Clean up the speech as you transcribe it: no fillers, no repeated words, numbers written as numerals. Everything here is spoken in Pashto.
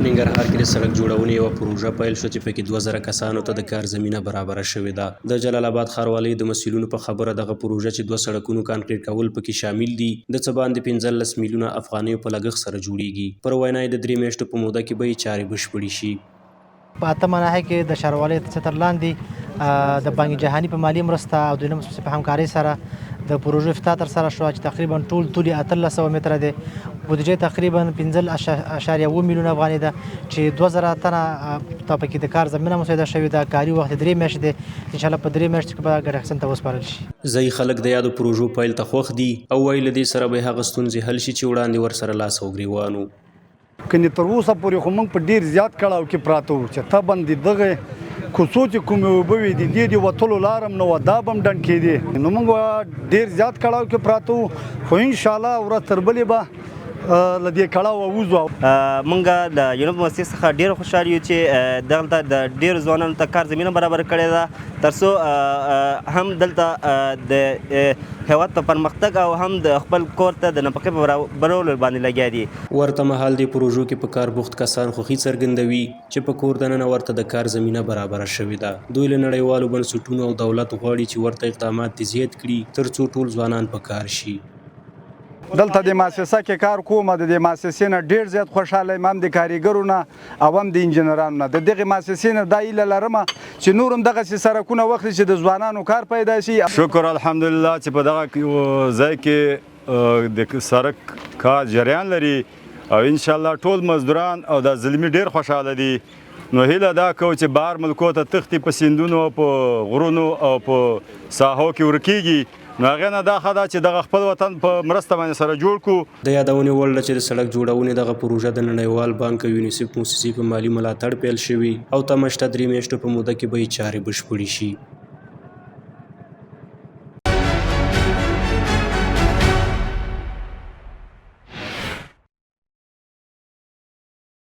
ننګرهار کې د سړک جوړونې یوه پروژه پیل شوه چې پکې 2000 کسانو ته د کار زمینه برابره شوې ده. د جلال اباد ښاروالۍ د مسؤلینو په خبره دغه پروژه چې دوه سړکونو کانکریټ کول پکې شامل دي، د څه باندې 15 میلیونه افغانیو په لګښت سره جوړیږي. پر وینا یې د درې میاشتو په موده کې به یې چارې بشپړې شي. په اتمه ناحیه کې د ښاروالۍ تر چتر لاندې د بانک جهاني په مالي مرسته او د یونم په همکارۍ سره د پروژو افتتاح ترسره شوه چې تقریبا ټول طول یې 1800 متره دی. بودجه تقریبا 15.7 میلیونه افغانۍ ده چې 2000 تنه ته پکې د کار زمینه مساعده شوې ده. کاري وخت درې میاشتې دی، ان شاء الله په درې میاشتو کې به ګټه اخیستنې ته وسپارل شي. ځايي خلک د یادو پروژو پیل ته خوښ دي او وايي له دې سره به یې هغه ستونزې حل شي چې وړاندې ورسره لاس او ګرېوان وو. کنې تر اوسه پورې خو موږ په ډیر زیات کړاو کې پراته وو چې طبعا د دغه کوڅو چې کومې اوبه وې د دې د وتلو لار هم نه وه، دا به هم ډنډ کېدې، نو موږ ډیر زیات کړاو کې پراته وو، خو انشاءالله ورځ تر بلې به له دې کړاوه وځو. مونږ له یونف موسسې څخه ډیر خوشحال یو چې دلته د ډیرو ځوانانو ته کار زمینه برابره کړې ده ترڅو هم دلته د هیواد په پرمختګ او هم د خپل کور ته د نفقې په برابرولو باندې لګیا دي. ورته مهال دې پروژو کې په کار بوخت کسان خوښي څرګندوي چې په کور دننه ورته د کار زمینه برابره شوې ده. دوی له نړیوالو بنسټونو او دولت غواړي چې ورته اقدامات دې زیات کړي ترڅو ټول ځوانان په کار شي. دلته د موسسه کې کار کوم، د دې موسسې نه ډیر زیات خوشحاله یم، هم د کاریګرو نه او هم د انجنیرانو نه. د دغې موسسې نه دا هیله لرم چې نور هم دغسې سرکونه واخلي چې د ځوانانو کار پیدا شي. شکر الحمدلله چې په دغه ځای کې د سرک کار جریان لري او ان شاء الله ټول مزدوران او د زلمی ډیر خوشاله دي. نو هیله دا کوو چې بهر ملکو ته تښتي په سیندونو او په غرونو او په ساحو کې ورکیږي، نو هغې نه دا ښه ده چې دغه خپل وطن په مرسته باندې سره جوړ کړو. د یادونې وړ ده چې د سړک جوړونې دغه پروژه د نړیوال بانک او یونیسف موسسې په مالي ملاتړ پیل شوې او تمه شته درې میاشتو په موده کې به یې چارې بشپړې شي.